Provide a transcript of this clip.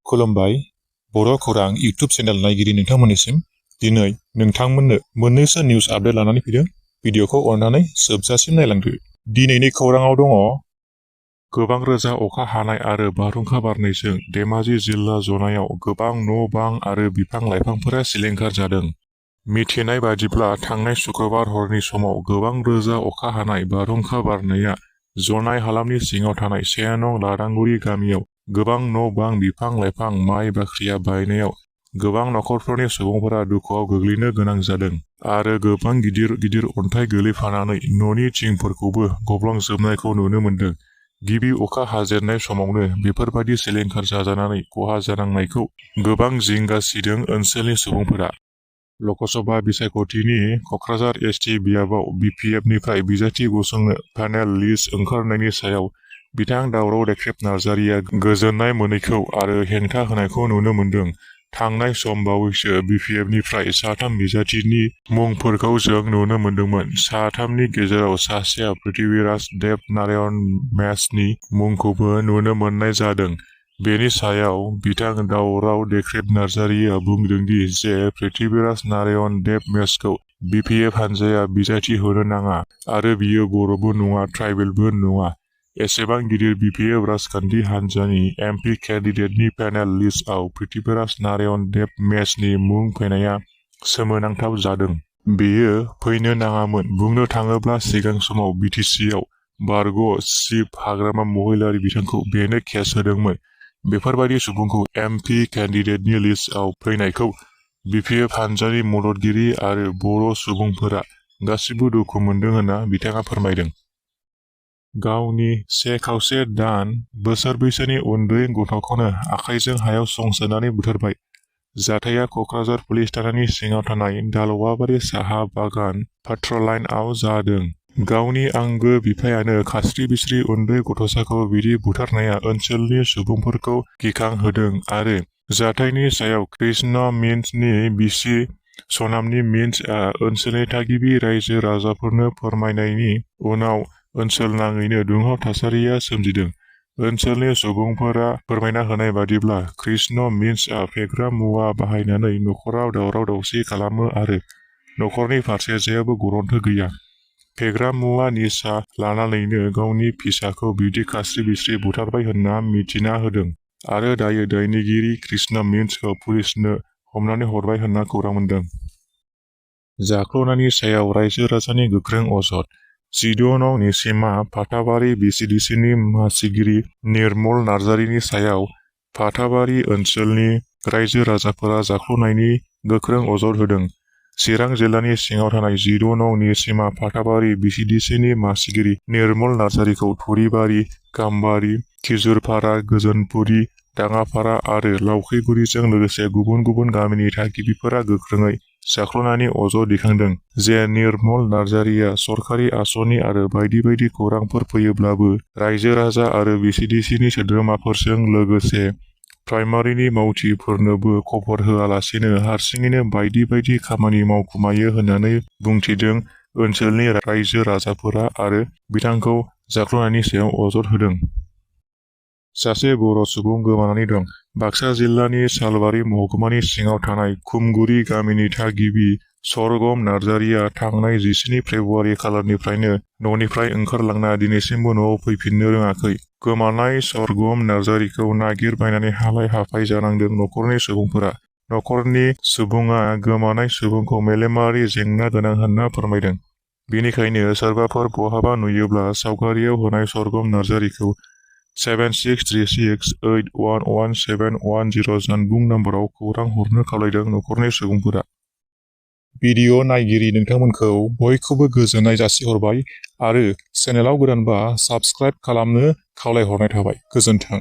खुलुमबाय बर' खौरां इउट्यूब चेनेल नायगिरि नोंथांमोननिसिम दिनै नोंथांमोननो मोननैसो निउज आपडेट लानानै फैदों। भिडिअखौ अननानै जोबजासिम नायलांदो। दिनैनि खौराङाव दङ गोबां रोजा अखा हानाय आरो बारहुंखा बारनायजों धेमाजि जिल्ला जनायाव गोबां न' बां आरो बिफां लाइफांफोरा सिलिंखार जादों। मिथिनाय बादिब्ला थांनाय शुक्रबार हरनि समाव गोबां रोजा अखा हानाय बारहुंखा बारनाया जनाय हालामनि सिङाव थानाय 1 नं लादांगुरि गामियाव गोबां न' बां बिफां लाइफां माइ बाख्रिया बायनायाव गोबां नखरफोरनि सुबुंफोरा दुखुआव गोग्लैनो गोनां जादों आरो गोबां गिदिर गिदिर अन्थाइ गोलैफानानै न'नि थिंफोरखौबो गब्लंजोबनायखौ नुनो मोन्दों। गिबि अखा हाजेननाय समावनो बेफोरबायदि सिलिंखार जाजानानै खहा जानांनायखौ गोबां जिंगा सिदों ओनसोलनि सुबुंफोरा। लकसभा बिसायख'थिनि क'क्राझार एसटि बियाबाव बिपिएफनिफ्राय बिजाथि गसंनो पेनेल लिस्ट ओंखारनायनि सायाव बिथां दावराव देख्रेब नार्जारिया गोजोननाय मोनैखौ आरो हेंथा होनायखौ नुनो मोन्दों। थांनाय सम बावैसो बिपिएफनिफ्राय 3 बिजाथिनि मुंफोरखौ जों नुनो मोन्दोंमोन। 3नि गेजेराव सासेया पृथ्वीराज देब नारायण मेसनि मुंखौबो नुनो मोननाय जादों। बेनि सायाव बिथां दावराव देख्रेब नार्जारिया बुंदोंदि जे पृथ्वीराज नारायण देब मेसखौ बिपिएफ हानजाया बिजाथि होनो नाङा आरो बियो बर'बो नङा ट्राइबेलबो नङा। एसेबां गिदिर बिपिएफ राजखान्थि हानजानि एमपि केन्डिडेटनि पेनेल लिस्टआव पृथ्वीराज नारायण देब मेसनि मुं फैनाया सोमोनांथाव जादों। बेयो फैनो नाङामोन। बुंनो थाङोब्ला सिगां समाव बिटिसिआव बारग' चिफ हाग्रामा महिलारि बिथांखौ बेनो केस होदोंमोन। बेफोरबायदि सुबुंखौ एमपि केन्डिडेटनि लिस्टआव फैनायखौ बिपिएफ हानजानि मददगिरि आरो बर' सुबुंफोरा गासिबो दुखु मोनदों होनना बिथाङा फोरमायदों। गावनि 1.5 दान बोसोर बैसोनि उन्दै गथ'खौनो आखाइजों हायाव संसोनानै बुथारबाय। जाथाया क'क्राझार पुलिस थानानि सिङाव थानाय दालवाबारि साहा बागान पाट्रलाइनआव जादों। गावनि आंगो बिफायानो खास्रि बिस्रि उन्दै गथ'साखौ बिदि बुथारनाया ओनसोलनि सुबुंफोरखौ गिखांहोदों आरो जाथायनि सायाव कृष्ण मिन्सनि बिसि सनामनि मिन्सआ ओनसोलनि थागिबि रायजो राजाफोरनो फोरमायनायनि उनाव ओनसोलनाङैनो दुंहाव थासारिया सोमजिदों। ओनसोलनि सुबुंफोरा फोरमायना होनाय बादिब्ला कृष्ण मिन्सआ फेग्रा मुवा बाहायनानै नखराव दावराव दावसि खालामो आरो नखरनि फारसे जेबो गरन्थो गैया। फेग्रा मुवा निसा लानानैनो गावनि फिसाखौ बिदि खास्रि बिस्रि बुथारबाय होनना मिथिना होदों आरो दायो दायनिगिरि कृष्ण मिन्सखौ पुलिसनो हमनानै हरबाय होनना खौरां मोन्दों। जाख्ल'नायनि सायाव रायजो राजानि गोख्रों अजद। 14 नं निसिमा फाथाबारि बिसिडिसिनि मासिगिरि निर्मल नार्जारिनि सायाव फाथाबारि ओनसोलनि रायजो राजाफोरा जाख्ल'नायनि गोख्रों अजद होदों। चिरां जिल्लानि सिङाव थानाय 14 नं निसिमा फाथाबारि बिसिडिसिनि मासिगिरि निर्मल नार्जारिखौ थुरिबारि, गाम्बारि, खिजुरपारा, गोजोनपुरि, दाङापारा आरो लावखिगुरिजों लोगोसे गुबुन गुबुन गामिनि थागिबिफोरा गोख्रोङै जाख्ल'नायनि अजद दैखांदों। जे निर्मल नार्जारिया सरखारि आसनि आरो बायदि बायदि खौरांफोर फैयोब्लाबो रायजो राजा आरो बिसिडिसिनि सोद्रोमाफोरजों लोगोसे प्राइमारिनि मावथिफोरनोबो खबर होआलासिनो हारसिङैनो बायदि बायदि खामानि मावखुमायो होननानै बुंथिदों ओनसोलनि रायजो राजाफोरा आरो बिथांखौ जाख्ल'नायनि सायाव अजद होदों। सासे बर' सुबुं गोमानानै दं। बाक्सा जिल्लानि सालबारि महकुमानि सिङाव थानाय खुमगुरि गामिनि थागिबि सरगम नार्जारिया थांनाय 17 फेब्रुवारि खालारनिफ्रायनो न'निफ्राय ओंखारलांना दिनैसिमबो न'आव फैफिननो रोङाखै। गोमानाय सरगम नार्जारिखौ नागिरबायनानै हालाय हाफाय जानांदों नखरनि सुबुंफोरा। नखरनि सुबुङा गोमानाय सुबुंखौ मेलेमारि जेंना गोनां होनना फोरमायदों। बेनिखायनो सोरबाफोर बहाबा नुयोब्ला सावगारियाव होनाय सरगम नार्जारिखौ 7636811710 जानबुं नम्बराव खौरां हरनो खावलायदों नखरनि सुबुंफोरा। भिडिअ नायगिरि नोंथांमोनखौ बयखौबो गोजोननाय जासिहरबाय आरो चेनेलाव गोदानबा साबस्क्राइब खालामनो खावलायहरनाय थाबाय। गोजोन्थों।